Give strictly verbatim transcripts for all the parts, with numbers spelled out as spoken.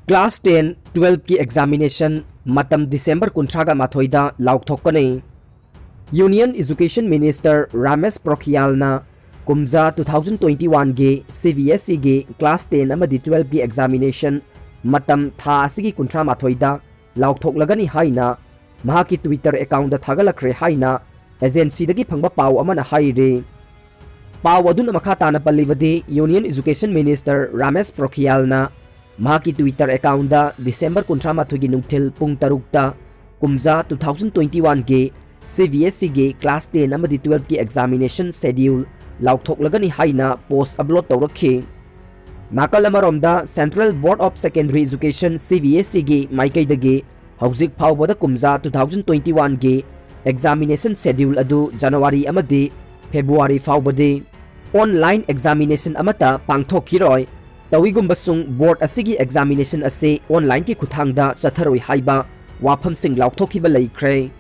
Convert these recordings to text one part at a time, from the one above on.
Class ten, twelve ꯀꯤ examination ꯃꯇꯝ December ꯀꯨꯟꯊ꯭ꯔꯥꯒ ꯃꯥꯊꯣꯏꯗ ꯂꯥꯎꯊꯣꯛꯀꯅꯤ꯫ Union Education Minister ꯔꯥꯃꯦꯁ ꯄꯣꯈ꯭ꯔꯤꯌꯥꯜꯅ ꯀꯨꯝꯖꯥ two thousand twenty-one ꯒꯤ C B S E ꯒꯤ class ten ꯑꯃꯗꯤ twelve ꯀꯤ examination ꯃꯇꯝ ꯊꯥ ꯑꯁꯤꯒꯤ ꯀꯨꯟꯊ꯭ꯔꯥ ꯃꯥꯊꯣꯏꯗ ꯂꯥꯎꯊꯣꯛꯂꯒꯅꯤ ꯍꯥꯏꯅ ꯃꯍꯥꯛꯀꯤ Twitter account ꯊꯥꯒꯠꯂꯛꯈ꯭ꯔꯦ ꯍꯥꯏꯅ agency ꯗꯒꯤ ꯐꯪꯕ ꯄꯥꯎ ꯑꯃꯅ ꯍꯥꯏꯔꯤ꯫ ꯄꯥꯎ ꯑꯗꯨꯅ ꯃꯈꯥ ꯇꯥꯅ ꯄꯜꯂꯤꯕꯗꯤ, Union Education Minister ꯔꯥꯃꯦꯁ ꯄꯣꯈ꯭ꯔꯤꯌꯥꯜꯅ ꯃꯍꯥꯛꯀꯤ Twitter account December ꯀꯨꯟꯊ꯭ꯔꯥ ꯃꯥꯊꯣꯏꯒꯤ ꯅꯨꯡꯊꯤꯜ ꯄꯨꯡ ꯇꯔꯨꯛꯇ ꯀꯨꯝꯖꯥ two thousand twenty-one ꯒꯤ C B S E ꯒꯤ class ten ꯑꯃꯗꯤ twelve ꯀꯤ examination schedule ꯂꯥꯎꯊꯣꯛꯂꯒꯅꯤ ꯍꯥꯏꯅ post upload ꯇꯧꯔꯛꯈꯤ꯫ ꯅꯥꯀꯜ ꯑꯃꯔꯣꯝꯗ, Central Board of Secondary Education, C B S E ꯒꯤ ꯃꯥꯏꯀꯩꯗꯒꯤ ꯍꯧꯖꯤꯛ ꯐꯥꯎꯕꯗ ꯀꯨꯝꯖꯥ two thousand twenty-one ꯒꯤ examination schedule ꯑꯗꯨ January ꯑꯃꯗꯤ February ꯐꯥꯎꯕꯗꯤ online examination ꯑꯃꯠꯇ ꯄꯥꯡꯊꯣꯛꯈꯤꯔꯣꯏ꯫ ꯇꯧꯏꯒꯨꯝꯕꯁꯨꯡ board ꯑꯁꯤꯒꯤ examination ꯑꯁꯤ online ꯀꯤ ꯈꯨꯠꯊꯥꯡꯗ ꯆꯠꯊꯔꯣꯏ ꯍꯥꯏꯕ ꯋꯥꯐꯝꯁꯤꯡ ꯂꯥꯎꯊꯣꯛꯈꯤꯕ ꯂꯩꯈ꯭ꯔꯦ꯫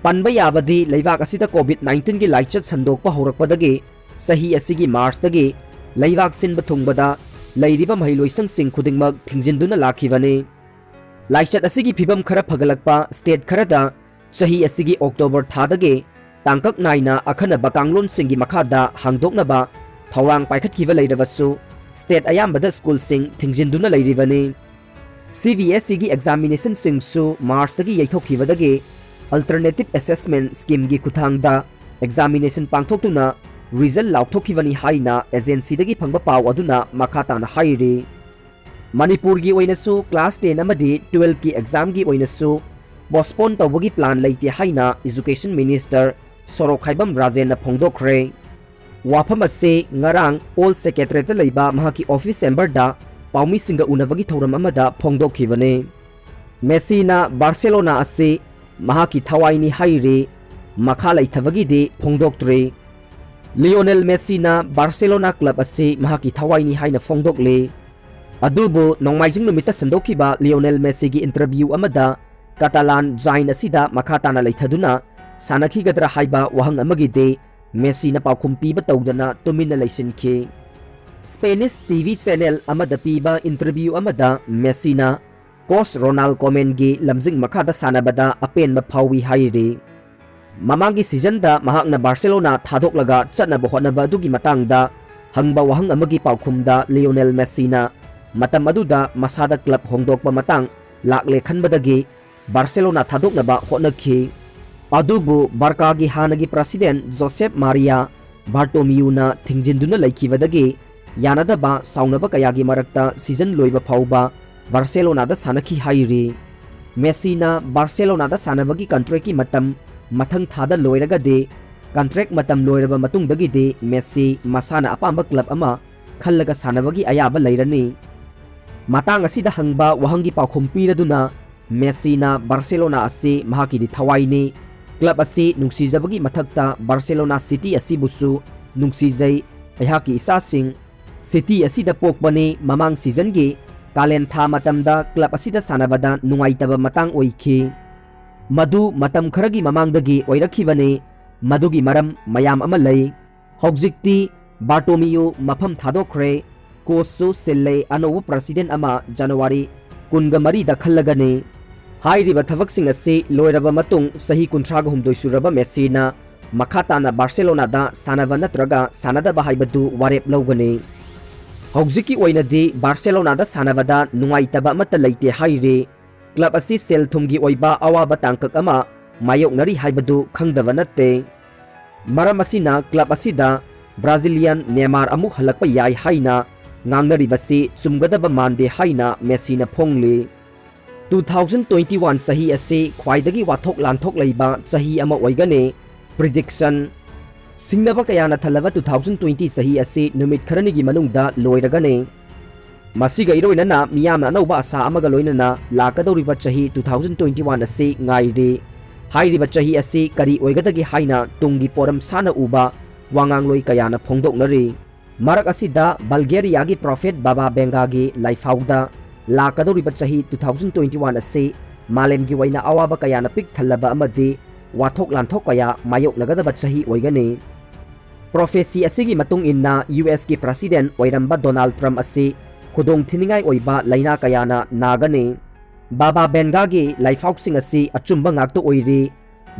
ꯄꯟꯕ ꯌꯥꯕꯗꯤ, ꯂꯩꯕꯥꯛ ꯑꯁꯤꯗ COVID nineteen ꯒꯤ ꯂꯥꯏꯆꯠ ꯁꯟꯗꯣꯛꯄ ꯍꯧꯔꯛꯄꯗꯒꯤ ꯆꯍꯤ ꯑꯁꯤꯒꯤ March ꯇꯒꯤ ꯂꯩꯕꯥꯛ ꯁꯤꯟꯕ ꯊꯨꯡꯕꯗ ꯂꯩꯔꯤꯕ ꯃꯍꯩꯂꯣꯏꯁꯪꯁꯤꯡ ꯈꯨꯗꯤꯡꯃꯛ ꯊꯤꯡꯖꯤꯟꯗꯨꯅ ꯂꯥꯛꯈꯤꯕꯅꯤ꯫ ꯂꯥꯏꯆꯠ ꯑꯁꯤꯒꯤ ꯐꯤꯚꯝ ꯈꯔ ꯐꯒꯠꯂꯛꯄ state ꯈꯔꯗ ꯆꯍꯤ ꯑꯁꯤꯒꯤ October ꯊꯥꯗꯒꯤ ꯇꯥꯡꯀꯛ ꯅꯥꯏꯅ ꯑꯈꯟꯅꯕ ꯀꯥꯡꯂꯣꯟꯁꯤꯡꯒꯤ ꯃꯈꯥꯗ ꯍꯥꯡꯗꯣꯛꯅꯕ ꯊꯧꯔꯥꯡ ꯄꯥꯏꯈꯠꯈꯤꯕ ꯂꯩꯔꯕꯁꯨ, state ꯑꯌꯥꯝꯕꯗ ꯁ꯭ꯀꯨꯜꯁꯤꯡ ꯊꯤꯡꯖꯤꯟꯗꯨꯅ ꯂꯩꯔꯤꯕꯅꯤ꯫ C B S E ꯒꯤ examination ꯁꯤꯡꯁꯨ March ꯇꯒꯤ ꯌꯩꯊꯣꯛꯈꯤꯕꯗꯒꯤ Alternative Assessment Scheme ꯒꯤ ꯈꯨꯠꯊꯥꯡꯗ examination ꯄꯥꯡꯊꯣꯛꯇꯨꯅ result ꯂꯥꯎꯊꯣꯛꯈꯤꯕꯅꯤ ꯍꯥꯏꯅ agency ꯗꯒꯤ ꯐꯪꯕ ꯄꯥꯎ ꯑꯗꯨꯅ ꯃꯈꯥ ꯇꯥꯅ ꯍꯥꯏꯔꯤ꯫ ꯃꯅꯤꯄꯨꯔꯒꯤ ꯑꯣꯏꯅꯁꯨ class ten ꯑꯃꯗꯤ twelve ꯀꯤ exam ꯒꯤ ꯑꯣꯏꯅꯁꯨ postpone ꯇꯧꯕꯒꯤ plan ꯂꯩꯇꯦ ꯍꯥꯏꯅ Education Minister ꯁꯣꯔꯣꯛꯈꯥꯏꯕꯝ ꯔꯥꯖꯦꯟꯅ ꯐꯣꯡꯗꯣꯛꯈ꯭ꯔꯦ꯫ ꯋꯥꯐꯝ ꯑꯁꯤ ꯉꯔꯥꯡ Old Secretariat ꯇ ꯂꯩꯕ ꯃꯍꯥꯛꯀꯤ office chamber ꯗ ꯄꯥꯎꯃꯤꯁꯤꯡꯒ ꯎꯅꯕꯒꯤ ꯊꯧꯔꯝ ꯑꯃꯗ ꯐꯣꯡꯗꯣꯛꯈꯤꯕꯅꯤ꯫ ꯃꯦꯁꯤꯅ ꯕꯥꯔꯁꯦꯂꯣꯅꯥ ꯑꯁꯤ ꯃꯍꯥꯛꯀꯤ ꯊꯋꯥꯏꯅꯤ ꯍꯥꯏꯔꯤ, ꯃꯈꯥ ꯂꯩꯊꯕꯒꯤꯗꯤ ꯐꯣꯡꯗꯣꯛꯇ꯭ꯔꯤ꯫ ꯂꯤꯑꯣꯅꯦꯜ ꯃꯦꯁꯤꯅ ꯕꯥꯔꯁꯦꯂꯣꯅꯥ club ꯑꯁꯤ ꯃꯍꯥꯛꯀꯤ ꯊꯋꯥꯏꯅꯤ ꯍꯥꯏꯅ ꯐꯣꯡꯗꯣꯛꯂꯤ꯫ ꯑꯗꯨꯕꯨ ꯅꯣꯡꯃꯥꯏꯖꯤꯡ ꯅꯨꯃꯤꯠꯇ ꯁꯟꯗꯣꯛꯈꯤꯕ ꯂꯤꯑꯣꯅꯦꯜ ꯃꯦꯁꯤꯒꯤ interview ꯑꯃꯗ Catalan giant ꯑꯁꯤꯗ ꯃꯈꯥ ꯇꯥꯅ ꯂꯩꯊꯗꯨꯅ ꯁꯥꯟꯅꯈꯤꯒꯗ꯭ꯔꯥ ꯍꯥꯏꯕ ꯋꯥꯍꯪ ꯑꯃꯒꯤꯗꯤ ꯃꯦꯁꯤꯅ ꯄꯥꯎꯈꯨꯝ ꯄꯤꯕ ꯇꯧꯗꯅ ꯇꯨꯃꯤꯟꯅ ꯂꯩꯁꯤꯟꯈꯤ꯫ Spanish T V channel ꯑꯃꯗ ꯄꯤꯕ interview ꯑꯃꯗ ꯃꯦꯁꯤꯅ coach ꯔꯣꯅꯥꯜ ꯀꯣꯃꯦꯟꯒꯤ ꯂꯝꯖꯤꯡ ꯃꯈꯥꯗ ꯁꯥꯟꯅꯕꯗ ꯑꯄꯦꯟꯕ ꯐꯥꯎꯏ ꯍꯥꯏꯔꯤ꯫ ꯃꯃꯥꯡꯒꯤ ꯁꯤꯖꯟꯗ ꯃꯍꯥꯛꯅ ꯕꯥꯔꯁꯦꯂꯣꯅꯥ ꯊꯥꯗꯣꯛꯂꯒ ꯆꯠꯅꯕ ꯍꯣꯠꯅꯕ ꯑꯗꯨꯒꯤ ꯃꯇꯥꯡꯗ ꯍꯪꯕ ꯋꯥꯍꯪ ꯑꯃꯒꯤ ꯄꯥꯎꯈꯨꯝꯗ ꯂꯤꯑꯣꯅꯦꯜ ꯃꯦꯁꯤꯅ ꯃꯇꯝ ꯑꯗꯨꯗ ꯃꯁꯥꯗ ꯀ꯭ꯂꯕ ꯍꯣꯡꯗꯣꯛꯄ ꯃꯇꯥꯡ ꯂꯥꯛꯂꯦ ꯈꯟꯕꯗꯒꯤ ꯕꯥꯔꯁꯦꯂꯣꯅꯥ ꯊꯥꯗꯣꯛꯅꯕ ꯍꯣꯠꯅꯈꯤ꯫ ꯑꯗꯨꯕꯨ ꯕꯥꯔꯀꯥꯒꯤ ꯍꯥꯟꯅꯒꯤ ꯄ꯭ꯔꯁꯤꯗꯦꯟ ꯖꯣꯁꯦꯞ ꯃꯥꯔꯤꯌꯥ ꯕꯥꯔꯇꯣꯃꯤꯌꯨꯅ ꯊꯤꯡꯖꯤꯟꯗꯨꯅ ꯂꯩꯈꯤꯕꯗꯒꯤ ꯌꯥꯅꯗꯕ ꯁꯥꯎꯅꯕ ꯀꯌꯥꯒꯤ ꯃꯔꯛꯇ ꯁꯤꯖꯟ ꯂꯣꯏꯕ ꯐꯥꯎꯕ ꯕꯥꯔꯁꯦꯂꯣꯅꯥꯗ ꯁꯥꯟꯅꯈꯤ ꯍꯥꯏꯔꯤ꯫ ꯃꯦꯁꯤꯅ ꯕꯥꯔꯁꯦꯂꯣꯅꯥꯗ ꯁꯥꯟꯅꯕꯒꯤ ꯀꯟꯇ꯭ꯔꯦꯛꯀꯤ ꯃꯇꯝ ꯃꯊꯪ ꯊꯥꯗ ꯂꯣꯏꯔꯒꯗꯤ, ꯀꯟꯇ꯭ꯔꯦꯛ ꯃꯇꯝ ꯂꯣꯏꯔꯕ ꯃꯇꯨꯡꯗꯒꯤꯗꯤ ꯃꯦꯁꯤ ꯃꯁꯥꯅ ꯑꯄꯥꯝꯕ ꯀ꯭ꯂꯕ ꯑꯃ ꯈꯜꯂꯒ ꯁꯥꯟꯅꯕꯒꯤ ꯑꯌꯥꯕ ꯂꯩꯔꯅꯤ꯫ ꯃꯇꯥꯡ ꯑꯁꯤꯗ ꯍꯪꯕ ꯋꯥꯍꯪꯒꯤ ꯄꯥꯎꯈꯨꯝ ꯄꯤꯔꯗꯨꯅ ꯃꯦꯁꯤꯅ ꯕꯥꯔꯁꯦꯂꯣꯅꯥ ꯑꯁꯤ ꯃꯍꯥꯛꯀꯤꯗꯤ ꯊꯋꯥꯏꯅꯤ꯫ ꯀ꯭ꯂꯕ ꯑꯁꯤ ꯅꯨꯡꯁꯤꯖꯕꯒꯤ ꯃꯊꯛꯇ ꯕꯥꯔꯁꯦꯂꯣꯅꯥ ꯁꯤꯇꯤ ꯑꯁꯤꯕꯨꯁꯨ ꯅꯨꯡꯁꯤꯖꯩ꯫ ꯑꯩꯍꯥꯛꯀꯤ ꯏꯆꯥꯁꯤꯡ ꯁꯤꯇꯤ ꯑꯁꯤꯗ ꯄꯣꯛꯄꯅꯤ꯫ ꯃꯃꯥꯡ ꯁꯤꯖꯟꯒꯤ ꯀꯥꯂꯦꯟ ꯊꯥ ꯃꯇꯝꯗ ꯀ꯭ꯂꯕ ꯑꯁꯤꯗ ꯁꯥꯟꯅꯕꯗ ꯅꯨꯡꯉꯥꯏꯇꯕ ꯃꯇꯥꯡ ꯑꯣꯏꯈꯤ꯫ ꯃꯗꯨ ꯃꯇꯝ ꯈꯔꯒꯤ ꯃꯃꯥꯡꯗꯒꯤ ꯑꯣꯏꯔꯛꯈꯤꯕꯅꯤ꯫ ꯃꯗꯨꯒꯤ ꯃꯔꯝ ꯃꯌꯥꯝ ꯑꯃ ꯂꯩ꯫ ꯍꯧꯖꯤꯛꯇꯤ ꯕꯥꯔꯇꯣꯃꯤꯌꯨ ꯃꯐꯝ ꯊꯥꯗꯣꯛꯈ꯭ꯔꯦ꯫ ꯀꯣꯆꯁꯨ ꯁꯤꯜꯂꯦ꯫ ꯑꯅꯧꯕ ꯄ꯭ꯔꯁꯤꯗꯦꯟ ꯑꯃ ꯖꯅꯋꯥꯔꯤ ꯀꯨꯟꯒ ꯃꯔꯤꯗ ꯈꯜꯂꯒꯅꯤ꯫ ꯍꯥꯏꯔꯤꯕ ꯊꯕꯛꯁꯤꯡ ꯑꯁꯤ ꯂꯣꯏꯔꯕ ꯃꯇꯨꯡ ꯆꯍꯤ ꯀꯨꯟꯊ꯭ꯔꯥꯒ ꯍꯨꯝꯗꯣꯏ ꯁꯨꯔꯕ ꯃꯦꯁꯤꯅ ꯃꯈꯥ ꯇꯥꯅ ꯕꯥꯔꯁꯦꯂꯣꯅꯥꯗ ꯁꯥꯟꯅꯕ ꯅꯠꯇ꯭ꯔꯒ ꯁꯥꯟꯅꯗꯕ ꯍꯥꯏꯕꯗꯨ ꯋꯥꯔꯦꯞ ꯂꯧꯒꯅꯤ꯫ ꯍꯧꯖꯤꯛꯀꯤ ꯑꯣꯏꯅꯗꯤ ꯕꯥꯔꯁꯦꯂꯣꯅꯥꯗ ꯁꯥꯟꯅꯕꯗ ꯅꯨꯡꯉꯥꯏꯇꯕ ꯑꯃꯠꯇ ꯂꯩꯇꯦ ꯍꯥꯏꯔꯤ꯫ ꯀ꯭ꯂꯕ ꯑꯁꯤ ꯁꯦꯜ ꯊꯨꯝꯒꯤ ꯑꯣꯏꯕ ꯑꯋꯥꯕ ꯇꯥꯡꯀꯛ ꯑꯃ ꯃꯥꯌꯣꯛꯅꯔꯤ ꯍꯥꯏꯕꯗꯨ ꯈꯪꯗꯕ ꯅꯠꯇꯦ꯫ ꯃꯔꯝ ꯑꯁꯤꯅ ꯀ꯭ꯂꯕ ꯑꯁꯤꯗ ꯕ꯭ꯔꯥꯖꯤꯂꯤꯌꯟ ꯅꯦꯃꯥꯔ ꯑꯃꯨꯛ ꯍꯜꯂꯛꯄ ꯌꯥꯏ ꯍꯥꯏꯅ ꯉꯥꯡꯅꯔꯤꯕꯁꯤ ꯆꯨꯝꯒꯗꯕ ꯃꯥꯟꯗꯦ ꯍꯥꯏꯅ ꯃꯦꯁꯤꯅ ꯐꯣꯡꯂꯤ꯫ Two thousand twenty one ꯆꯍꯤ ꯑꯁꯤ ꯈ꯭ꯋꯥꯏꯗꯒꯤ ꯋꯥꯊꯣꯛ ꯂꯥꯟꯊꯣꯛ ꯂꯩꯕ ꯆꯍꯤ ꯑꯃ ꯑꯣꯏꯒꯅꯤ꯫ Prediction: ꯁꯤꯡꯅꯕ ꯀꯌꯥꯅ ꯊꯜꯂꯕ two thousand twenty ꯆꯍꯤ ꯑꯁꯤ ꯅꯨꯃꯤꯠ ꯈꯔꯅꯤꯒꯤ ꯃꯅꯨꯡꯗ ꯂꯣꯏꯔꯒꯅꯤ꯫ ꯃꯁꯤꯒ ꯏꯔꯣꯏꯅꯅ ꯃꯤꯌꯥꯝꯅ ꯑꯅꯧꯕ ꯑꯁꯥ ꯑꯃꯒ ꯂꯣꯏꯅꯅ ꯂꯥꯛꯀꯗꯧꯔꯤꯕ ꯆꯍꯤ two thousand twenty one ꯑꯁꯤ ꯉꯥꯏꯔꯤ꯫ ꯍꯥꯏꯔꯤꯕ ꯆꯍꯤ ꯑꯁꯤ ꯀꯔꯤ ꯑꯣꯏꯒꯗꯒꯦ ꯍꯥꯏꯅ ꯇꯨꯡꯒꯤ ꯄꯣꯔꯝ ꯁꯥꯅ ꯎꯕ ꯋꯥꯉꯥꯡꯂꯣꯏ ꯀꯌꯥꯅ ꯐꯣꯡꯗꯣꯛꯅꯔꯤ꯫ ꯃꯔꯛ ꯑꯁꯤꯗ ꯕꯜꯒꯦꯔꯤꯌꯥꯒꯤ ꯄ꯭ꯔꯣꯐꯦꯠ ꯕꯥꯕꯥ ꯕꯦꯡꯒꯥꯒꯤ ꯂꯥꯏꯐꯥꯎꯗ ꯂꯥꯛꯀꯗꯧꯔꯤꯕ ꯆꯍꯤ two thousand twenty one ꯑꯁꯤ ꯃꯥꯂꯦꯝꯒꯤ ꯑꯣꯏꯅ ꯑꯋꯥꯕ ꯀꯌꯥꯅ ꯄꯤꯛ ꯊꯜꯂꯕ ꯑꯃꯗꯤ ꯋꯥꯊꯣꯛ ꯂꯥꯟꯊꯣꯛ ꯀꯌꯥ ꯃꯥꯌꯣꯛꯅꯒꯗꯕ ꯆꯍꯤ ꯑꯣꯏꯒꯅꯤ꯫ Prophecy ꯑꯁꯤꯒꯤ ꯃꯇꯨꯡ ꯏꯟꯅ, ꯌꯨ ꯑꯦꯁꯀꯤ President ꯑꯣꯏꯔꯝꯕ ꯗꯣꯅꯥꯜꯗ ꯇ꯭ꯔꯝꯞ ꯑꯁꯤ ꯈꯨꯗꯣꯡꯊꯤꯅꯤꯡꯉꯥꯏ ꯑꯣꯏꯕ ꯂꯥꯏꯅꯥ ꯀꯌꯥꯅ ꯅꯥꯒꯅꯤ꯫ ꯕꯥꯕꯥ ꯚꯦꯟꯒꯥꯒꯤ ꯂꯥꯏꯐꯥꯎꯁꯤꯡ ꯑꯁꯤ ꯑꯆꯨꯝꯕ ꯉꯥꯛꯇ ꯑꯣꯏꯔꯤ꯫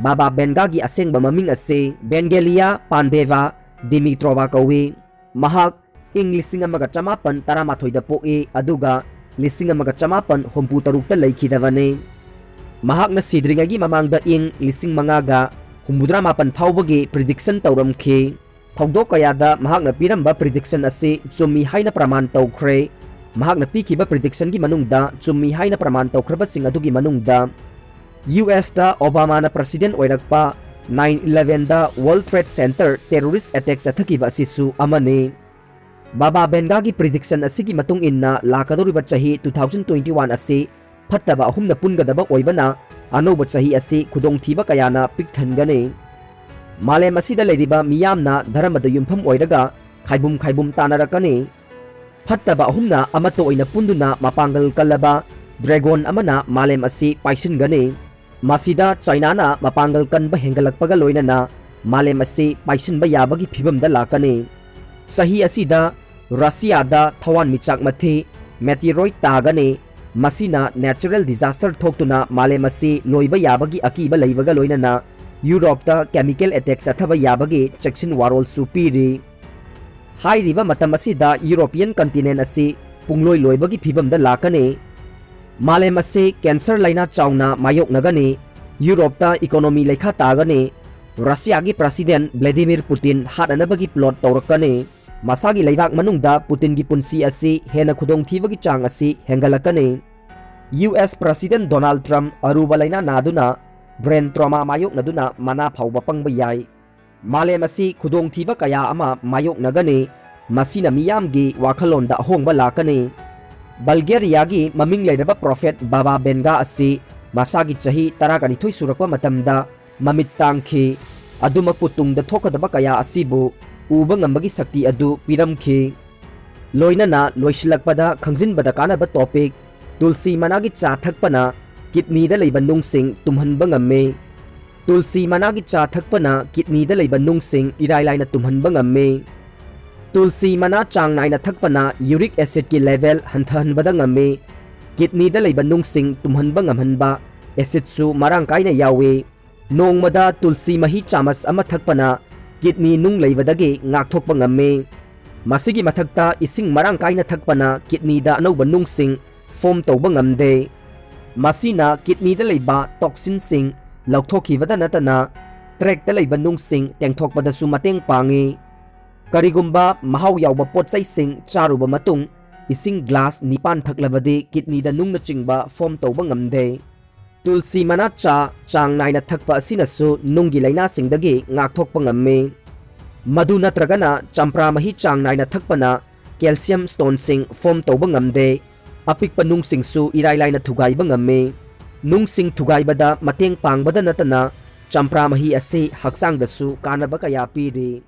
ꯕꯥꯕꯥ ꯚꯦꯟꯒꯥꯒꯤ ꯑꯁꯦꯡꯕ ꯃꯃꯤꯡ ꯑꯁꯤ ꯚꯦꯟꯒꯦꯂꯤꯌꯥ ꯄꯥꯟꯗꯦꯚꯥ ꯗꯤꯃꯤꯇ꯭ꯔꯣꯚꯥ ꯀꯧꯏ꯫ ꯃꯍꯥꯛ ꯏꯪ ꯂꯤꯁꯤꯡ ꯑꯃꯒ ꯆꯃꯥꯄꯟ ꯇꯔꯥꯃꯥꯊꯣꯏꯗ ꯄꯣꯛꯏ, ꯑꯗꯨꯒ ꯂꯤꯁꯤꯡ ꯑꯃꯒ ꯆꯃꯥꯄꯟ ꯍꯨꯝꯐꯨ ꯇꯔꯨꯛꯇ ꯂꯩꯈꯤꯗꯕꯅꯤ꯫ ꯃꯍꯥꯛꯅ ꯁꯤꯗ꯭ꯔꯤꯉꯩꯒꯤ ꯃꯃꯥꯡꯗ ꯏꯪ ꯂꯤꯁꯤꯡ ꯃꯉꯥꯒ ꯍꯨꯝꯐꯨꯇꯔꯥ ꯃꯥꯄꯟ ꯐꯥꯎꯕꯒꯤ prediction ꯇꯧꯔꯝꯈꯤ꯫ ꯊꯧꯗꯣꯛ ꯀꯌꯥꯗ ꯃꯍꯥꯛꯅ ꯄꯤꯔꯝꯕ prediction ꯑꯁꯤ ꯆꯨꯝꯃꯤ ꯍꯥꯏꯅ ꯄ꯭ꯔꯃꯥꯟ ꯇꯧꯈ꯭ꯔꯦ꯫ ꯃꯍꯥꯛꯅ ꯄꯤꯈꯤꯕ prediction ꯒꯤ ꯃꯅꯨꯡꯗ ꯆꯨꯝꯃꯤ ꯍꯥꯏꯅ ꯄ꯭ꯔꯃꯥꯟ ꯇꯧꯈ꯭ꯔꯕꯁꯤꯡ ꯑꯗꯨꯒꯤ ꯃꯅꯨꯡꯗ, ꯌꯨ ꯑꯦꯁꯇ ꯑꯣꯕꯥꯃꯥꯅ President ꯑꯣꯏꯔꯛꯄ, nine eleven ꯗ World Trade Center terrorist attack ꯆꯠꯊꯈꯤꯕ ꯑꯁꯤꯁꯨ ꯑꯃꯅꯤ꯫ ꯕꯥꯕꯥ ꯚꯦꯟꯒꯥꯒꯤ prediction ꯑꯁꯤꯒꯤ ꯃꯇꯨꯡ ꯏꯟꯅ, ꯂꯥꯛꯀꯗꯧꯔꯤꯕ ꯆꯍꯤ two thousand twenty one ꯑꯁꯤ ꯐꯠꯇꯕ ꯑꯍꯨꯝꯅ ꯄꯨꯟꯒꯗꯕ ꯑꯣꯏꯕꯅ, ꯑꯅꯧꯕ ꯆꯍꯤ ꯑꯁꯤ ꯈꯨꯗꯣꯡꯊꯤꯕ ꯀꯌꯥꯅ ꯄꯤꯛ ꯊꯟꯒꯅꯤ꯫ ꯃꯥꯂꯦꯝ ꯑꯁꯤꯗ ꯂꯩꯔꯤꯕ ꯃꯤꯌꯥꯝꯅ ꯙꯔꯃꯗ ꯌꯨꯝꯐꯝ ꯑꯣꯏꯔꯒ ꯈꯥꯏꯕꯨꯝ ꯈꯥꯏꯕꯨꯝ ꯇꯥꯅꯔꯛꯀꯅꯤ꯫ ꯐꯠꯇꯕ ꯑꯍꯨꯝꯅ ꯑꯃꯠꯇ ꯑꯣꯏꯅ ꯄꯨꯟꯗꯨꯅ ꯃꯄꯥꯡꯒꯜ ꯀꯜꯂꯕ dragon ꯑꯃꯅ ꯃꯥꯂꯦꯝ ꯑꯁꯤ ꯄꯥꯏꯁꯤꯟꯒꯅꯤ꯫ ꯃꯁꯤꯗ ꯆꯥꯏꯅꯥꯅ ꯃꯄꯥꯡꯒꯜ ꯀꯟꯕ ꯍꯦꯟꯒꯠꯂꯛꯄꯒ ꯂꯣꯏꯅꯅ ꯃꯥꯂꯦꯝ ꯑꯁꯤ ꯄꯥꯏꯁꯤꯟꯕ ꯌꯥꯕꯒꯤ ꯐꯤꯚꯝꯗ ꯂꯥꯛꯀꯅꯤ꯫ ꯆꯍꯤ ꯑꯁꯤꯗ ꯔꯁꯤꯌꯥꯗ ꯊꯋꯥꯟꯃꯤꯆꯥꯛ ꯃꯊꯤ, meteoroid ꯇꯥꯒꯅꯤ꯫ ꯃꯁꯤꯅ natural disaster ꯊꯣꯛꯇꯨꯅ ꯃꯥꯂꯦꯝ ꯑꯁꯤ ꯂꯣꯏꯕ ꯌꯥꯕꯒꯤ ꯑꯀꯤꯕ ꯂꯩꯕꯒ ꯂꯣꯏꯅꯅ ꯌꯨꯔꯣꯞꯇ chemical attack ꯆꯠꯊꯕ ꯌꯥꯕꯒꯤ ꯆꯦꯛꯁꯤꯟ ꯋꯥꯔꯣꯜꯁꯨ ꯄꯤꯔꯤ꯫ ꯍꯥꯏꯔꯤꯕ ꯃꯇꯝ ꯑꯁꯤꯗ European continent ꯑꯁꯤ ꯄꯨꯡꯂꯣꯏ ꯂꯣꯏꯕꯒꯤ ꯐꯤꯚꯝꯗ ꯂꯥꯛꯀꯅꯤ꯫ ꯃꯥꯂꯦꯝ ꯑꯁꯤ cancer ꯂꯥꯏꯅꯥ ꯆꯥꯎꯅ ꯃꯥꯌꯣꯛꯅꯒꯅꯤ꯫ ꯌꯨꯔꯣꯞꯇ economy ꯂꯩꯈꯥ ꯇꯥꯒꯅꯤ꯫ ꯔꯁꯤꯌꯥꯒꯤ President Vladimir Putin ꯍꯥꯠꯅꯅꯕꯒꯤ plot ꯇꯧꯔꯛꯀꯅꯤ꯫ ꯃꯁꯥꯒꯤ ꯂꯩꯕꯥꯛ ꯃꯅꯨꯡꯗ ꯄꯨꯇꯤꯟꯒꯤ ꯄꯨꯟꯁꯤ ꯑꯁꯤ ꯍꯦꯟꯅ ꯈꯨꯗꯣꯡꯊꯤꯕꯒꯤ ꯆꯥꯡ ꯑꯁꯤ ꯍꯦꯟꯒꯠꯂꯛꯀꯅꯤ꯫ ꯌꯨ ꯑꯦꯁ President ꯗꯣꯅꯥꯜꯗ ꯇ꯭ꯔꯝꯞ ꯑꯔꯨꯕ ꯂꯥꯏꯅꯥ ꯅꯥꯗꯨꯅ brain trauma ꯃꯥꯌꯣꯛꯅꯗꯨꯅ ꯃꯅꯥ ꯐꯥꯎꯕ ꯄꯪꯕ ꯌꯥꯏ꯫ ꯃꯥꯂꯦꯝ ꯑꯁꯤ ꯈꯨꯗꯣꯡꯊꯤꯕ ꯀꯌꯥ ꯑꯃ ꯃꯥꯌꯣꯛꯅꯒꯅꯤ꯫ ꯃꯁꯤꯅ ꯃꯤꯌꯥꯝꯒꯤ ꯋꯥꯈꯜꯂꯣꯟꯗ ꯑꯍꯣꯡꯕ ꯂꯥꯛꯀꯅꯤ꯫ ꯕꯜꯒꯦꯔꯤꯌꯥꯒꯤ ꯃꯃꯤꯡ ꯂꯩꯔꯕ prophet ꯕꯥꯕꯥ ꯚꯦꯟꯒꯥ ꯑꯁꯤ ꯃꯁꯥꯒꯤ ꯆꯍꯤ ꯇꯔꯥꯒ ꯅꯤꯊꯣꯏ ꯁꯨꯔꯛꯄ ꯃꯇꯝꯗ ꯃꯃꯤꯠ ꯇꯥꯡꯈꯤ꯫ ꯑꯗꯨꯃꯛꯄꯨ ꯇꯨꯡꯗ ꯊꯣꯛꯀꯗꯕ ꯀꯌꯥ ꯑꯁꯤꯕꯨ ꯎꯕ ꯉꯝꯕꯒꯤ ꯁꯛꯇꯤ ꯑꯗꯨ ꯄꯤꯔꯝꯈꯤ꯫ ꯂꯣꯏꯅꯅ ꯂꯣꯏꯁꯤꯜꯂꯛꯄꯗ ꯈꯪꯖꯤꯟꯕꯗ ꯀꯥꯟꯅꯕ topic, ꯇꯨꯜꯁꯤ ꯃꯅꯥꯒꯤ ꯆꯥ ꯊꯛꯄꯅ kidney ꯗ ꯂꯩꯕ ꯅꯨꯡꯁꯤꯡ ꯇꯨꯝꯍꯟꯕ ꯉꯝꯃꯤ꯫ ꯇꯨꯜꯁꯤ ꯃꯅꯥꯒꯤ ꯆꯥ ꯊꯛꯄꯅ ꯀꯤꯗꯅꯤꯗ ꯂꯩꯕ ꯅꯨꯡꯁꯤꯡ ꯏꯔꯥꯏ ꯂꯥꯏꯅ ꯇꯨꯝꯍꯟꯕ ꯉꯝꯃꯤ꯫ ꯇꯨꯜꯁꯤ ꯃꯅꯥ ꯆꯥꯡ ꯅꯥꯏꯅ ꯊꯛꯄꯅ uric acidꯀꯤ level ꯍꯟꯊꯍꯟꯕꯗ ꯉꯝꯃꯤ꯫ ꯀꯤꯗꯅꯤꯗ ꯂꯩꯕ ꯅꯨꯡꯁꯤꯡ ꯇꯨꯝꯍꯟꯕ ꯉꯝꯍꯟꯕ acidꯁꯨ ꯃꯔꯥꯡ ꯀꯥꯏꯅ ꯌꯥꯎꯏ꯫ ꯅꯣꯡꯃꯗ ꯇꯨꯜꯁꯤ ꯃꯍꯤ ꯆꯥꯃꯁ ꯑꯃ ꯊꯛꯄꯅ ꯀꯤꯗꯅꯤ ꯅꯨꯡ ꯂꯩꯕꯗꯒꯤ ꯉꯥꯛꯊꯣꯛꯄ ꯉꯝꯃꯤ꯫ ꯃꯁꯤꯒꯤ ꯃꯊꯛꯇ ꯏꯁꯤꯡ ꯃꯔꯥꯡ ꯀꯥꯏꯅ ꯊꯛꯄꯅ ꯀꯤꯗꯅꯤꯗ ꯑꯅꯧꯕ ꯅꯨꯡꯁꯤꯡ form ꯇꯧꯕ ꯉꯝꯗꯦ꯫ ꯃꯁꯤꯅ ꯀꯤꯗꯅꯤꯗ ꯂꯩꯕ toxinꯁꯤꯡ ꯂꯧꯊꯣꯛꯈꯤꯕꯗ ꯅꯠꯇꯅ ꯇ꯭ꯔꯦꯛꯇ ꯂꯩꯕ ꯅꯨꯡꯁꯤꯡ ꯇꯦꯡꯊꯣꯛꯄꯗꯁꯨ ꯃꯇꯦꯡ ꯄꯥꯡꯏ꯫ ꯀꯔꯤꯒꯨꯝꯕ ꯃꯍꯥꯎ ꯌꯥꯎꯕ ꯄꯣꯠꯆꯩꯁꯤꯡ ꯆꯥꯔꯨꯕ ꯃꯇꯨꯡ ꯏꯁꯤꯡ ꯒ꯭ꯂꯥꯁ ꯅꯤꯄꯥꯟ ꯊꯛꯂꯕꯗꯤ ꯀꯤꯗꯅꯤꯗ ꯅꯨꯡꯅꯆꯤꯡꯕ form ꯇꯧꯕ ꯉꯝꯗꯦ꯫ ꯇꯨꯜꯁꯤ ꯃꯅꯥ ꯆꯥ ꯆꯥꯡ ꯅꯥꯏꯅ ꯊꯛꯄ ꯑꯁꯤꯅꯁꯨ ꯅꯨꯡꯒꯤ ꯂꯥꯏꯅꯥꯁꯤꯡꯗꯒꯤ ꯉꯥꯛꯊꯣꯛꯄ ꯉꯝꯃꯤ꯫ ꯃꯗꯨ ꯅꯠꯇ꯭ꯔꯒꯅ ꯆꯝꯄ꯭ꯔꯥ ꯃꯍꯤ ꯆꯥꯡ ꯅꯥꯏꯅ ꯊꯛꯄꯅ calcium stoneꯁꯤꯡ form ꯇꯧꯕ ꯉꯝꯗꯦ꯫ ꯑꯄꯤꯛꯄ ꯅꯨꯡꯁꯤꯡꯁꯨ ꯏꯔꯥꯏ ꯂꯥꯏꯅ ꯊꯨꯒꯥꯏꯕ ꯉꯝꯃꯤ꯫ ꯅꯨꯡꯁꯤꯡ ꯊꯨꯒꯥꯏꯕꯗ ꯃꯇꯦꯡ ꯄꯥꯡꯕꯗ ꯅꯠꯇꯅ ꯆꯝꯄ꯭ꯔꯥ ꯃꯍꯤ ꯑꯁꯤ ꯍꯛꯆꯥꯡꯗꯁꯨ ꯀꯥꯟꯅꯕ ꯀꯌꯥ ꯄꯤꯔꯤ꯫